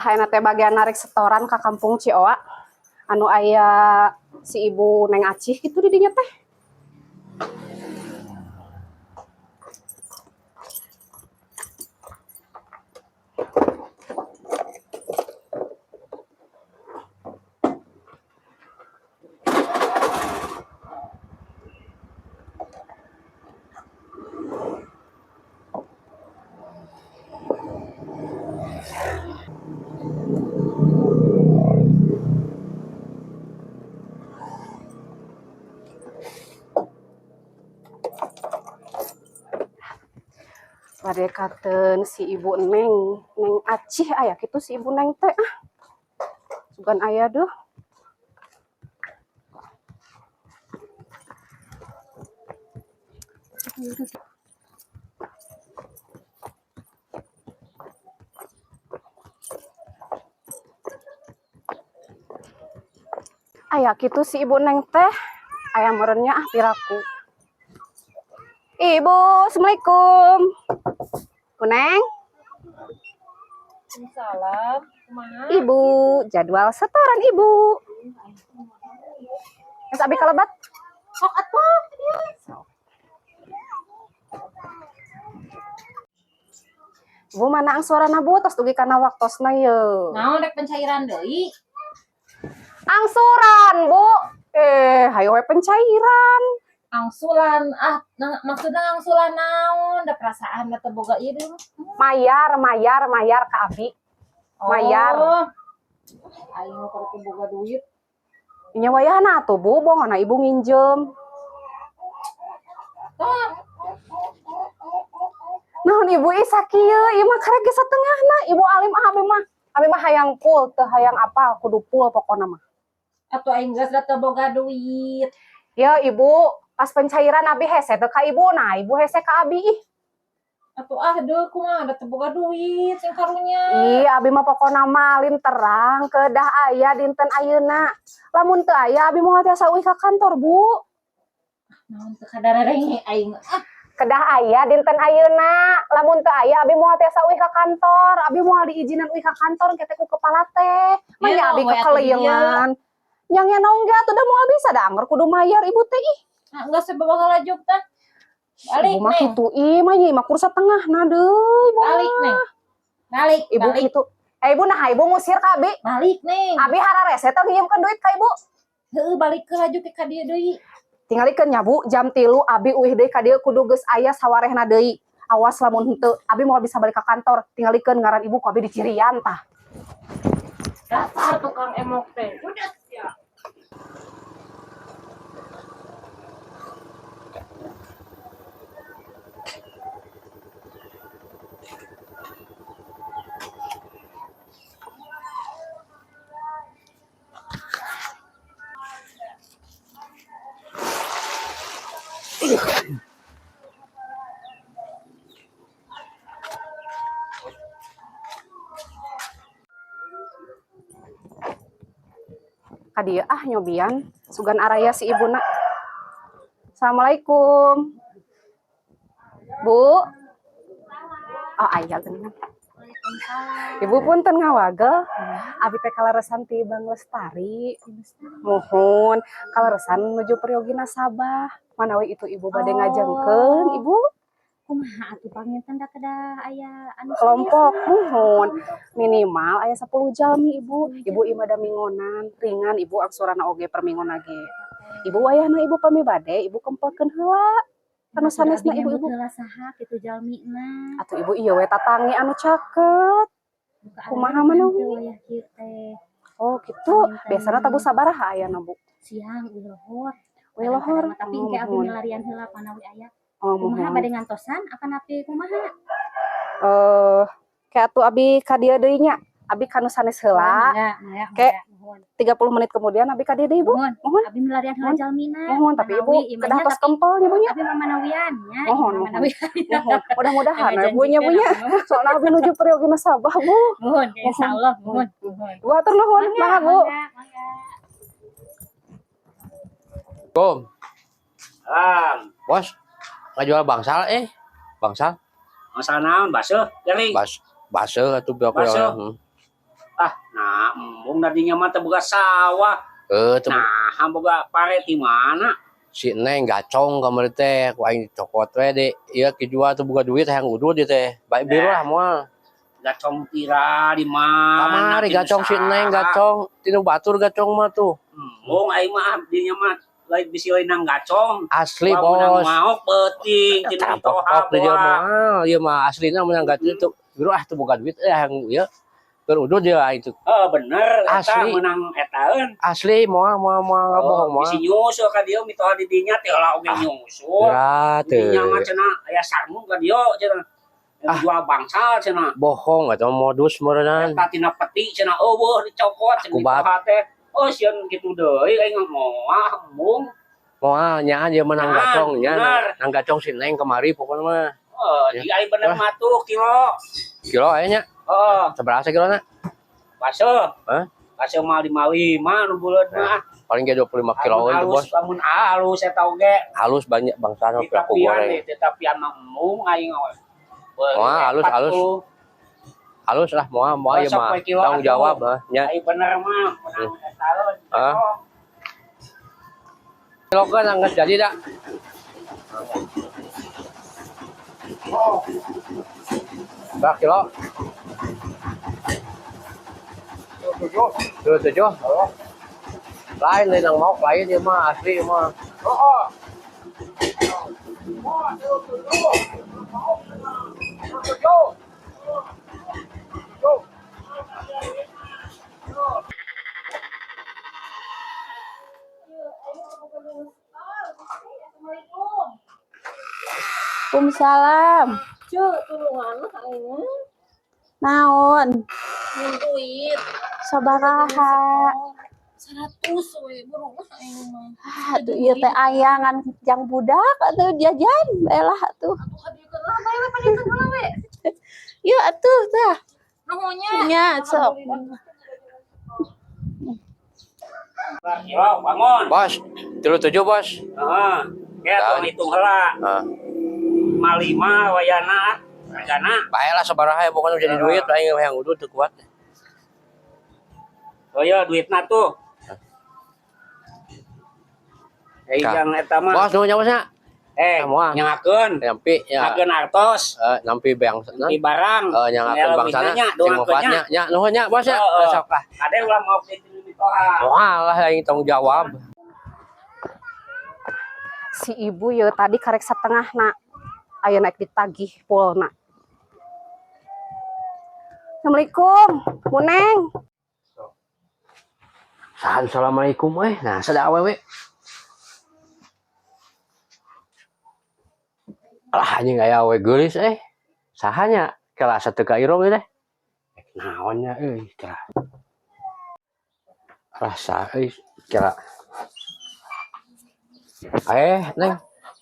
Ayeuna teh bagian narik setoran ka kampung Cioa. Anu aya si ibu Neng Acih gitu di dinya teh. Bade katen si ibu Neng, Neng Acih aya kitu si ibu Neng teh ah. Sugan aya deuh. Aya kitu si ibu Neng teh. Aya meureun nya ah piraku. Ibu, assalamualaikum. Bu Neng. Salam, kumaha? Ibu, jadwal setoran ibu. Geus abi kalebet. Sok atuh. Bu, mana angsuranna, Bu? Tos dugi kana waktosna ye. Naon rek pencairan deui? Angsuran, Bu. Eh, hayo we pencairan. Angsulan ah, nah, maksudna angsulan naon? Da perasaan da teu boga ieu deui. Mayar, mayar, mayar ka abi. Mayar. Oh. Aing mah kudu teu boga duit. Nya wayahna atuh, Bu, bongona ibu nginjem. Tah, Naon ibu ih sakieu, ieu mah karek ge satengahna. Ibu alim ah abi mah. Abi mah hayang full, teu hayang apal, kudu full pokona mah. Atuh aing geus da teu boga duit. Ya ibu, pas pencairan abi hese teu ka ibu, nah ibu hese ka abi ih. Atuh ah deuh kumaha da teu boga duit sing karunya. Ih, abi mah pokona mah alim terang kedah aya dinten ayeuna. Lamun teu aya abi moal tiasa uih ka kantor, Bu. Naon teu kadarerenge aing ah. Kedah aya dinten ayeuna. Lamun teu aya abi moal tiasa uih ka kantor. Abi moal diizinan uih ka kantor engke teh ku kepala teh. Mah nya Ya, abi we atuh di dieu. kekeleyengan. Nyang nya naon ge atuh da moal bisa da angger kudu mayar ibu teh ih. Nah, geus bawa lalajuk tah. Balik, Ibu mah Neng. kitu ih, mah nya mah kur satengahna deui, ibu Balik, mah. Neng. Balik, Ibu balik. kitu. Eh ibu nah ibu ngusir ka abi. Balik, Neng. Abi hararese teh nginjemkeun duit ka ibu. Heueuh, balik ke laju ke ka dieu deui. Tingalikeun nya Bu, jam 3 abi uih deui ka dieu kudu geus aya sawarehna deui. Awas lamun henteu, abi moal bisa balik ka kantor. Tingalikeun ngaran ibu ku abi dicirian tah. Dasar tukang emok teh. Udah ya. Ka dieu ah nyobian, sugan araya si ibuna. Assalamualaikum. Bu. Oh, aya geuningan. Ibu punten ngawagel. Abi teh kaleresan ti Bank Lestari. Muhun, kaleresan nuju peryogi nasabah. Manawi itu ibu bade ngajengkeun, Ibu. Kumaha atuh panginten da kedah aya anu Kelompok muhun minimal aya 10 jalmi ibu. Ibu ieu mah da mingonan ringan ibu angsuranna oge per minggon ge. Ibu wayahna ibu pami bade ibu kempelkeun heula anu sanesna ibu-ibu. Heula saha kitu jalmina? Atuh ibu ieu we tatangi anu caket. Kumaha manawi? Wayah kieu teh. Oh gitu, biasana tabuh sabaraha ayana, Bu? Siang uih lohor. Uih lohor. Tapi engke abdi Muhun. ngalarian heula panawi aya. Oh, Kumaha muhun. bade ngantosan apa napi kumaha? Eh, kayak atuh abi ka dieu deui nya. Abi ka nu sanes heula. Mangga, mangga, Ke mangga, muhun. 30 menit kemudian abi ka dieu deui, Ibu. Muhun. Muhun. Abi milarian heula Muhun. jalmina. Muhun, tapi ibu Manawi, imahnya kedah tos tapi kempel nya, Bu nya. Abi mah manawian nya, Muhun, imah muhun. manawian. Muhun. Mudah-mudahan we Bu nya, Bu Ngajanjikeun nya. abi mah. Soalna abi nuju peryogi nasabah, Bu. Muhun, insyaallah muhun. Muhun. Bu hatur nuhun, mangga, Bu. Mangga, mangga. Kom, Salam. bos, ngajual bangsal eh, bangsal, Masalah naon baseuh, gering. bas, baseuh atuh biak Baseuh. Ah, nah, embung tadinya mah teu boga sawah. Eh, teu. Nah, boga pare di mana? Si Neng gacong kamari teh, ku aing dicokot we de. Ieu kijual teu boga duit hayang udud ieu teh. Bae biru lah moal. Gacong tira di mana? Kamari Ti gacong si usaha. Neng gacong, tinu batur gacong mah tuh. Embung aing mah dinya mah lain bisi lain nang gacong. Asli Wah, menang bos. maok peuting tinu Pok mitoha di dia boa. moal, ieu mah aslina menang gacong tuh. Biru ah teu boga duit eh hayang ieu. Keur udud dia aing tuh. Oh, bener eta Asli. Menang etaeun. Asli moal moal moal bohong moal. Bisi nyusul ka dieu mitoha di dinya teh lah oge nyusul. Berat Di dinya mah teu. cenah aya sarmu ka dieu cenah. Ah. Jual bangsal cenah. Bohong atau modus meureunnan. Eta tina peti cenah euweuh dicokot cenah Aku bat. mitoha teh. Oh, sieun kitu deui aing moal embung. Moal nyaan dia menang Nah, gacong nya, bener. nang gacong si Neng kemari pokoknya mah. Oh, Ya. di aing bener mah tuh kilo. Kilo aya nya. Oh, Sabaraha kilo na? Baso. Hah? Baso mah 55 nu buleud mah. Paling ge 25 kilo Lamun itu halus, bos. lamun halus eta oge. Halus banyak bangsa pelaku Ditapian goreng. nih, ditapian mah embung aing. Wah, halus, halus. Halus lah moal moal ieu Besok mah. we kilo Tanggung atuh. jawab ah nya. Aing bener mah menang eta. Ah. Kilo kan angkat jadi dah. Oh, Berapa kilo? 7. 7. Lain lain yang mau lain ieu mah asli ieu mah. Oh. Oh, 7. 7. 7. Assalamualaikum. Waalaikumsalam. Cu, tulungan lah aing. Naon? Mun duit Sabaraha? 100 we burung lah aing mah. Aduh, ieu teh aya ngan jang budak atuh jajan bae lah atuh. Atuh kadiekeun lah bae we padiekeun heula we. Yeuh atuh tah. Nuhun nya. Nya sok. Kilo bangun. Bos, 37 bos. Heeh. Kayak Dah. tong hitung heula. Ah. 55 wayana hargana. Bae lah sabaraha ya pokoknya jadi duit aing yang udud teu kuat. Oh iya duitna tuh. Eh Kah. yang eta mah. Bos nuhun nya bosnya. Eh, Ah, moal. nyangakeun. Nampi ya. Nyangakeun artos Eh, nampi bangsa. di barang. Eh, nyangakeun bangsana. Nya, Sing manfaatnya. Nya nuhun nya bos ya. Heeh. Sok lah. Kade ulah mau di mitoha. Moal lah aing tanggung jawab. Si ibu ya tadi karek setengah nak ayo naik ditagih pulna. Assalamualaikum, Muneng. Assalamualaikum eh. Nah, sada awewe. Alah anjing aya awe geulis eh. Sahanya kela teu ka irung ieu teh. Naon nya euy kela. Rasa euy kela. Eh, Neng.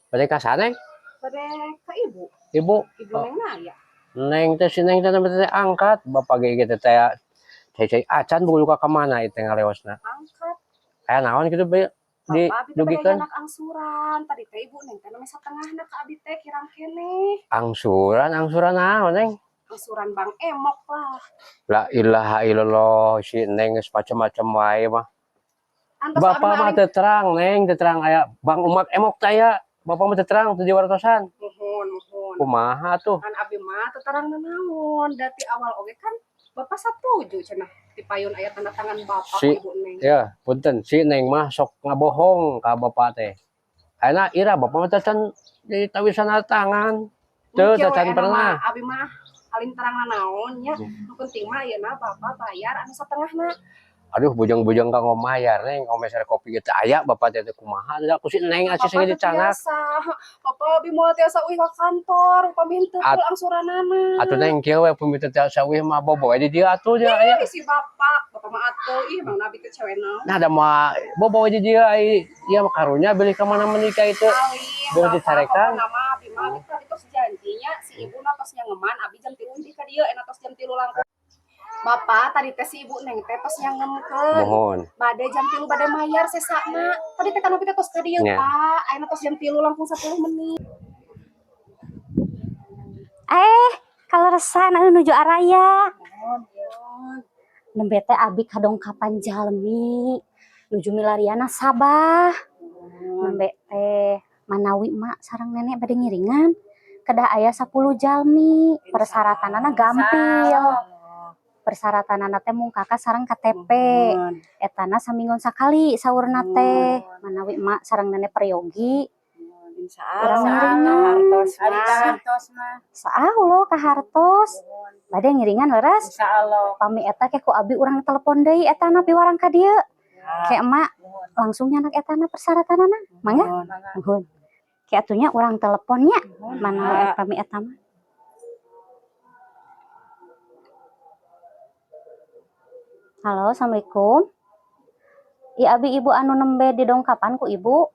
Bade ka saha, Neng? Bade ka ibu, Ibu. ibu Oh. Neng na ya. Neng teh si Neng teh teh angkat, bapak ge gitu teh cai-cai acan buku ka mana ieu teh ngalewasna. Angkat. Aya naon kitu bae di Bapak abi teh bade dugikeun anak angsuran. Tadi teh ibu Neng teh namanya setengahna ka abi teh kirang keneh. Angsuran, angsuran naon, Neng? Angsuran Bang Emok lah. La ilaha illallah si Neng geus macam-macam wae mah. Antos Bapak abi mah mah teu terang, Neng, teu terang aya Bang Umat Emok teh aya. Bapak mah teu terang teu diwartosan. Muhun, muhun. Kumaha tuh? Kan abi mah teu terang nanaon. Dati awal oge kan bapak satuju cenah di payun aya tanda tangan bapak Si- ibu Neng. Ya, punten si Neng mah sok ngabohong ka bapak teh. Ayeuna ira bapak mah teh can jadi tawisan tangan. Teu Mungkin teu can we pernah. mah, abi mah paling terang nanaon nya. Nu penting mah ayeuna bapak bayar anu satengahna. Aduh, bujang-bujang ka ngomayar Neng, ngomeser kopi gitu aya bapak teh teh kumaha da ku si Neng asih Bapak sing teu dicanak. tiasa. Bapak abi moal tiasa uih ka kantor upami henteu full angsuranana. Atuh Neng kieu we pami teu tiasa uih mah bobo we di dieu atuh dia aya. Ih, si bapak, bapak mah atuh ih Bang Nabi teh cewena. Nah, ada mah bobo we di dieu ai ieu mah karunya bilih ka mana menikah itu. Alim, Biar bapak, dicarekan. pokokna mah abi mah abi tadi tos janjinya si ibu na tos nyangeman abi jam 3 di ka dieu enak tos jam 3 langkung. Bapak tadi teh si ibu Neng teh tos nyangemkeun. Mohon. Bade jam 3 bade mayar sesana. Tadi teh kan abi teh tos ka dieu, Nya. Pak. Ayeuna tos jam 3 langkung 10 menit. Eh, kaleresan anu nuju araya. Nembe teh abi kadongkapan jalmi nuju milarian nasabah. Nembe teh manawi mak sareng nenek bade ngiringan kedah aya 10 jalmi, persyaratanana gampil. Persyaratanana teh mung KK sareng KTP. Etana saminggon sakali saurna teh. Manawi emak sareng nenek peryogi, urang ngiringan. Ari kahartos mah. Insyaallah kahartos. Bade ngiringan leres? Insyaallah. Pami eta ke ku abi urang telepon deui etana piwarang ka dieu. Ke emak langsung nyanak etana persyaratanana. Mangga? Nuhun. Ke atuh nya urang teleponnya mana pami eta mah. Halo, assalamualaikum. Iya, abi ibu anu nembe didongkapan ku ibu.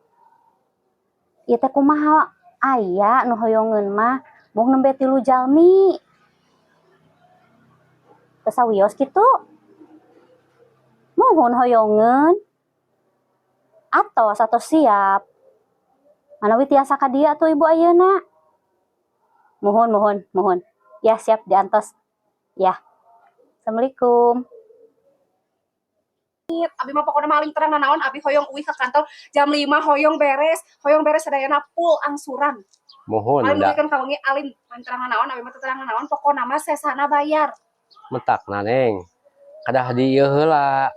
Ieu teh kumaha, aya nu hoyongeun mah mung nembe 3 jalmi. Teu sawios kitu? Muhun hoyongeun. Atos atau siap. Manawi tiasa ka dieu atuh ibu ayeuna. Muhun, muhun, muhun. Ya, siap diantos. Ya. Assalamualaikum. Abi mah pokoknya maling terang naon, abi hoyong uih ke kantor jam 5, hoyong beres, hoyong beres sadayana full angsuran. Mohon Alim da kan kawengi alim maling terang naon, abi mah teu terang naon, pokokna mah sesana bayar. Metakna, Neng. Kadah di ieu heula.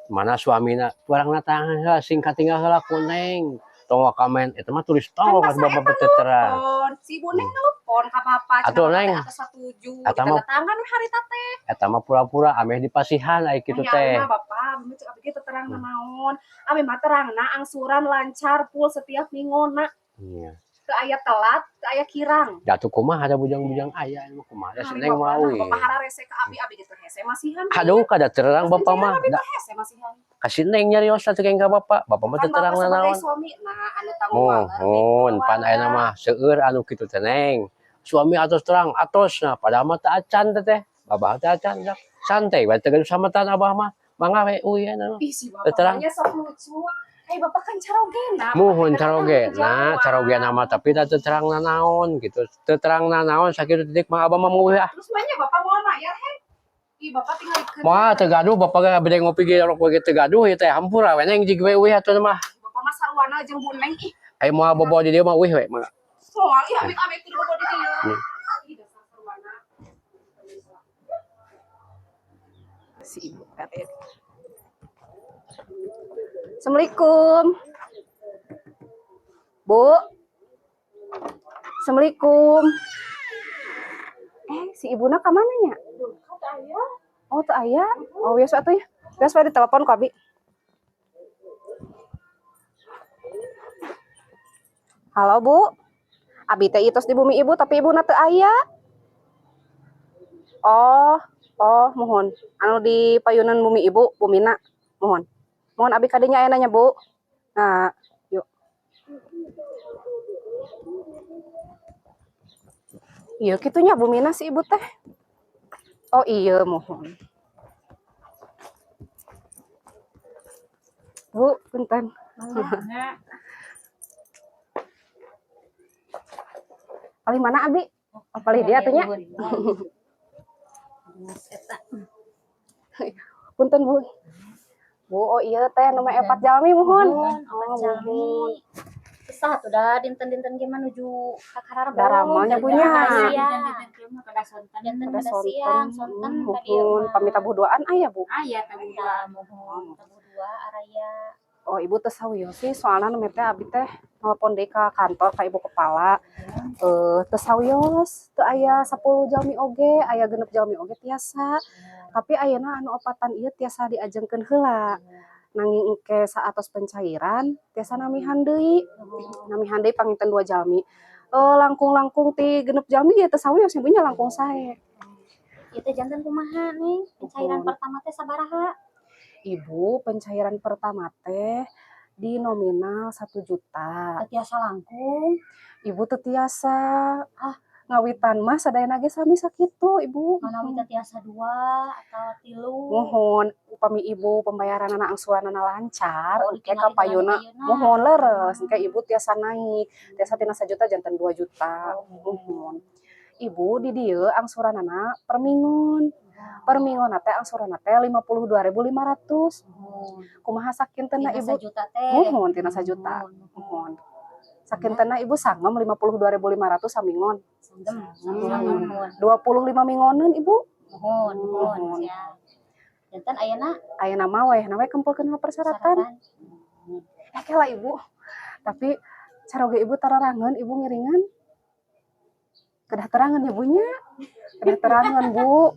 Mana suamina barangna tangan heula sing katinggal heula ku Neng. Tong wakamen eta mah tulis tong Kan ka bapak teh terang. Telepon, si ibu Neng telepon ka bapak, Atuh, cenah bapak Neng. teh atas satuju, Eta mah ditanda tangan we harita teh. Eta mah pura-pura ameh dipasihan ai kitu Nya teh. mah bapak, abi mah cek abi ge teu terang naon. Abi mah terangna angsuran lancar full setiap minguna. Iya. Teu aya telat, teu aya kirang. Jatuh kumaha ada bujang-bujang aya mah kumaha da si Hari Neng bapak, mau nah, bapak hararese ka abi, abi gitu hese masihan. Aduh, kada terang bapak mah. Abi Da, teh hese masihan. kasih Neng nyarios teh ka bapak. Bapak mah Kan teu terang bapak sebagai naon. suami, nah anu tanggung jawab. Mohon, pan ayeuna mah seueur anu kitu teh, Neng. Suami atos terang, atos nah padahal mah teu acan teh teh. Babah teh acan dak. Santai bae teu gaduh samatan abah mah. Mangga we uy anu. Ih, si Teu terang. bapaknya sok lucu. Eh, bapak kan carogena. Muhun Bapak kan carogena, tanggung carogena jawab. mah tapi da teu terang nanaon gitu. Teu terang nanaon sakitu titik mah abah mah meuwih ah. Terus banyak bapak mau mayar he. Ih, bapak tinggal ikut. Moal teu gaduh bapak ge bade ngopi ge rokok ge teu gaduh ieu teh hampura we Neng jig we uih atuh mah. Bapak mah sarwana jeung Bu Neng ih. Aya moal bobo di dieu mah uih we mangga. Soal ih amit-amit kudu bobo di dieu. Ih, dasar sarwana. Si ibu teh. Assalamualaikum. Bu. Assalamualaikum. Eh, si ibuna ka mana nya? Oh, teu aya. Oh, biasa atuh ya. Biasa ditelepon ku abi. Halo, Bu. Abi teh itos di bumi ibu tapi ibuna teu aya. Oh, oh, mohon. Anu di payunan bumi ibu, bumina. Mohon. Mohon abi kadinya aya nanya, Bu. Nah, yuk. Iya, kitunya bumina si ibu teh. Oh iya, mohon. Bu, punten. Palih mana abi? Oh, palih dia atuh nya. Punten, Bu. Bu, oh iya teh nu 4 jalmi muhun. Muhun, 4 Oh, jalmi. muhun. Susah tuh dah dinten-dinten ge menuju ka Kararbong. Daramelnya punya. Dinten Kada sonten. Dinten Kada kada siang, sonten ka dieu Muhun, mah. pami tabuh duaan aya, Bu. Aya tabuh dua. Aya, muhun tabuh dua araya. Oh, ibu teh sawios sih soalna nu teh abi teh telepon deui ka kantor ka ibu kepala. Eh, teu sawios, teu aya 10 jalmi oge, aya 6 jalmi oge tiasa. Tapi ayeuna anu opatan ieu tiasa diajengkeun heula. Nanging engke saatos pencairan tiasa namihan deui. Namihan deui panginten 2 jalmi. Eh, langkung-langkung ti 6 jalmi ieu teu sawios ibu nya langkung sae. Ieu teh janten kumaha nih? Pencairan Muhun. pertama teh sabaraha? Ibu, pencairan pertama teh di nominal 1 juta. Teu tiasa langkung. Ibu teu tiasa. Ah, ngawitan mah sadayana ge sami sakitu, Ibu. Manawi teu tiasa 2 atau 3. Muhun, upami ibu pembayaranana angsuranana lancar, Oh, engke ka ditinggali payuna ayeuna. muhun leres, engke ibu tiasa naik, tiasa tina 1 juta janten 2 juta. Muhun. Ibu di dieu angsuranana per minggon. Per minggon teh angsuranna teh 52.500. Muhun. Kumaha sakintenna Tina Ibu? sajuta teh. Muhun, tina sajuta. Muhun. Sakintenna Ibu sanggem 52.500 saminggon? Sanggem. Sanggem, muhun. 25 minggoneun, Ibu. Muhun, muhun. Muhun. Siap. Janten ayeuna Ayeuna mah wayahna we kempulkeun persyaratan. persyaratan. Eh, kela Ibu. Tapi caroge Ibu tararangeun Ibu ngiringan. Kedah terangan ibunya. Kedah terangan, Bu.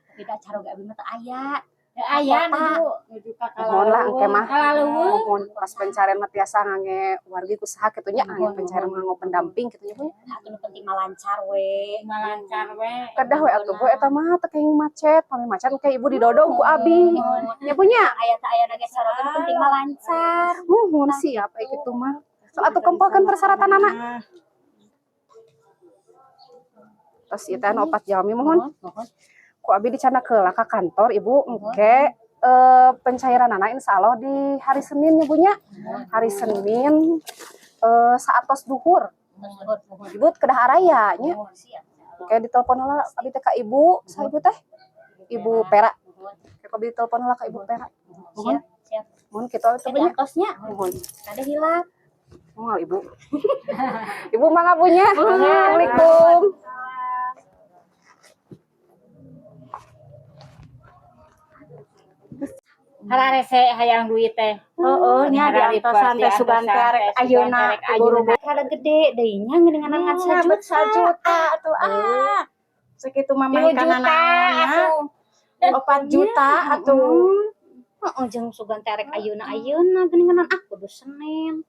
Tapi da caroge abi mah teu aya. Ya aya nuju nuju ka Mohon lah engke mah. Kalaleuweung. Mohon pas pencarian mah tiasa ngangge wargi ku saha kitu nya, ngangge Mohon, pencarian mohon. nganggo pendamping kitu nya, Bu. Atuh nu penting mah lancar we. Malancar we. Kedah we atuh, Bu, eta mah teu kenging macet, pami macet engke Ibu didodong ku abi. Ya, Bu, nya. Aya teu aya ge caroge nu penting mah lancar. Muhun, siap ai kitu mah. So atuh kempelkeun persyaratan anak. Terus ieu teh anu opat jalmi, mohon. Muhun. Ku abi dicandak heula ka kantor Ibu, engke pencairan anak insya Allah di hari Senin ya, Bu, nya. Hari Senin saatos duhur. Muhun, muhun. Ibu kedah araya nya. Muhun, siap. Engke ditelepon heula abi teh ka Ibu, saha Ibu teh? Ibu Pera. Muhun. Engke abi ditelepon heula ka Ibu Pera. Muhun. Siap, siap. Muhun kitu atuh, Jadi Bu, nya. antosnya Muhun. kada hilap. Moal Ibu. Ibu mangga, Bu, nya. Assalamualaikum. Hararese hayang duit teh. Heeh, nya diantosan teh sugan teh arek ayeuna buru-buru. Rada gede deui nya geuningan ngan Sajuta. sajuta. Sajuta atuh ah. Sakitu mah 3 juta atuh. 4 juta atuh. Heeh, jeung sugan teh arek ayeuna ayeuna geuningan ah kudu Senin.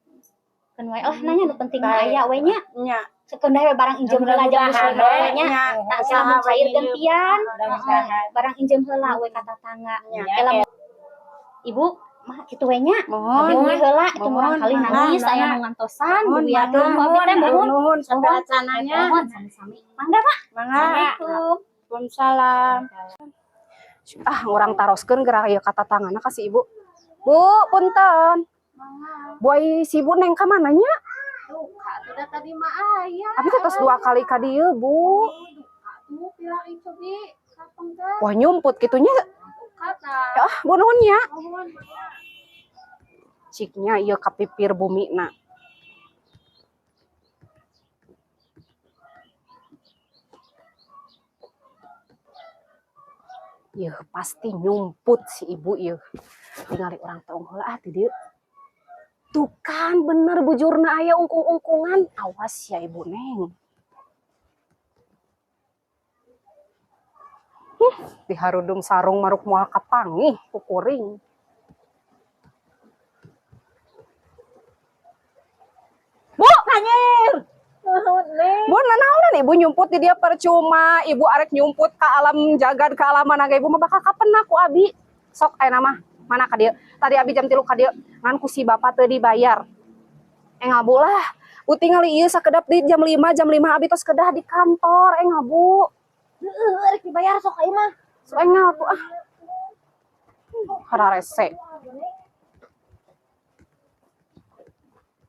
Keun wae lah nanya, nu penting mah aya we nya. Nya. Sakeun we barang injem heula jang Mudah-mudahan usul we. nya. Nya. Tak lamun cair gantian. Mudah-mudahan. Barang injem heula we ka tatangga. Nya. Ke Ibu mah kitu we nya. Mohon. Abi we heula itu murang Mohon, kali mangga, nangis mangga. aya nu ngantosan Mohon, Bu ya mangga. ku abi teh muhun. Nuhun sampai acananya. Muhun sami-sami. Mangga, Pak. Mangga. Assalamualaikum. Waalaikumsalam. Ah, ngurang taroskeun geura ieu ka tatangana ka si Ibu. Bu, punten. Bu, ai si Ibu neng ka mana nya? Duka tuh tadi mah aya. Abi teh tos dua kali ka dieu, Bu. Tuh pira itu bi. Kapeng teh. Wah, nyumput kitunya. Kata. Ah, Bu, nuhun nya. Nuhun. Ciknya ieu ka pipir bumi na. Yeuh, pasti nyumput si ibu ieu. Tingali urang tong heula ah ti dieu. Tuh kan bener bujurna aya ungkung-ungkungan. Awas ya, Ibu Neng. Diharudung sarung maruk moal kapanggih ku kuring. Bu, Anjir. Bu, nanaonan Ibu nyumput di dia? Percuma Ibu arek nyumput ke alam jagad, ke alam mana ge Ibu mah bakal kapenak ku abi. Sok aya mah mana ka dieu. Tadi abi jam 3 ka dieu ngan ku si bapak teu dibayar. Enggal, Bu, lah. Bu, tingali ieu sakedap di jam 5, jam 5 abi tos kedah di kantor, enggal, Bu. Heeh, rek dibayar sok ieu mah. Sok enggal, Bu, ah. Hararese.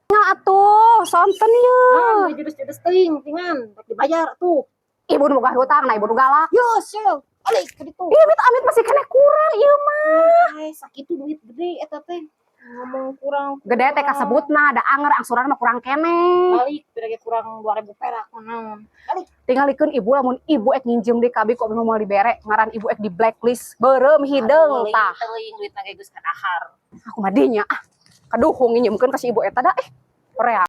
Enggal atuh, sonten ieu. Ah, judes-judes teuing tingan rek dibayar tuh. Ibu nu boga hutang, nah ibu nu galak. Yo, sio. Balik ke ditu. Ih, amit amit masih keneh kurang ieu mah. Eh, sakitu duit gede eta teh. Ngomong kurang. Gede teh kasebutna, da anger angsuran mah kurang keneh. Balik pira ge kurang 2000 perak mah naon. Balik. Tingalikeun Ibu, lamun ibu ek nginjem deui ka abi ku abi mah moal dibere, ngaran ibu ek di blacklist, beureum hideung tah. Teuing duitna ge geus kadahar. Aku mah dinya ah. Kaduhung nginjemkeun ka si ibu eta da eh. Rea.